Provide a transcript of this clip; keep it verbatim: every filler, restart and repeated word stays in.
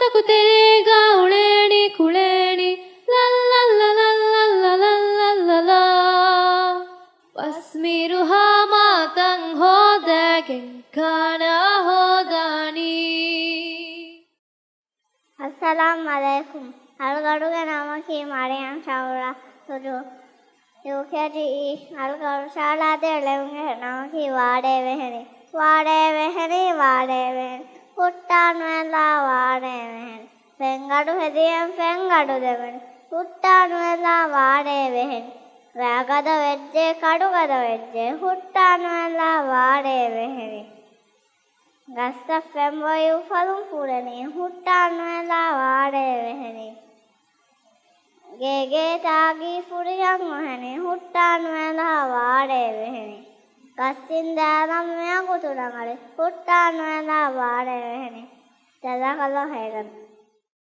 ތަކު ތެރޭގަ އުޅޭނީ ކުޅޭނީ، ލައްލައްލަ ލައްލައްލަ ލައްލައްލަ ލާ. ވަސްމީރު ހާމާތަން ހޯދައިގެން ކާނާ ހޯދާނީ. އައްސަލާމް ޢަލައިކުމް. އަޅުގަނޑުގެ ނަމަކީ މަރިޔަމް ޝައުރާ ސުޖޫ. ޔޫކޭޖީ އީ. އަޅުގަނޑު ޝާލާދޭ ޅެމުގެ ނަމަކީ ވާޑޭ ވެހެނީ. ވާޑޭ ވެހެނީ، ވާޑޭ ވެހެނީ. ހުއްޓާނުއެލާ ވާޑޭ ވެހެނީ. ފެންގަޑު ހެދިޔަން ފެންގަޑު ދެވެނީ. ހުއްޓާނުއެލާ ވާޑޭ ވެހެނީ. ވައިގަދަ ވެއްޖެ ކަޑުގަދަ ވެއްޖެ. ހުއްޓާނުއެލާ ވާޑޭ ވެހެނީ. ގަސްތައް ފެންބޮއި އުފަލުން ފުރެނީ. ހުއްޓާނުއެލާ ވާޑޭ ވެހެނީ. ގޭގޭ ތާގީ ފުރިހަން އޮހެނީ. ހުއްޓާނުއެލާ ވާޑޭ ވެހެނީ. ގަސް އިންދާލަން މިއަގުތު ރަނގަޅީ. ހުއްޓާނުއެލާ ވާޑޭ ވެހެނީ. ޖަޒާކަﷲ ޚައިރަން.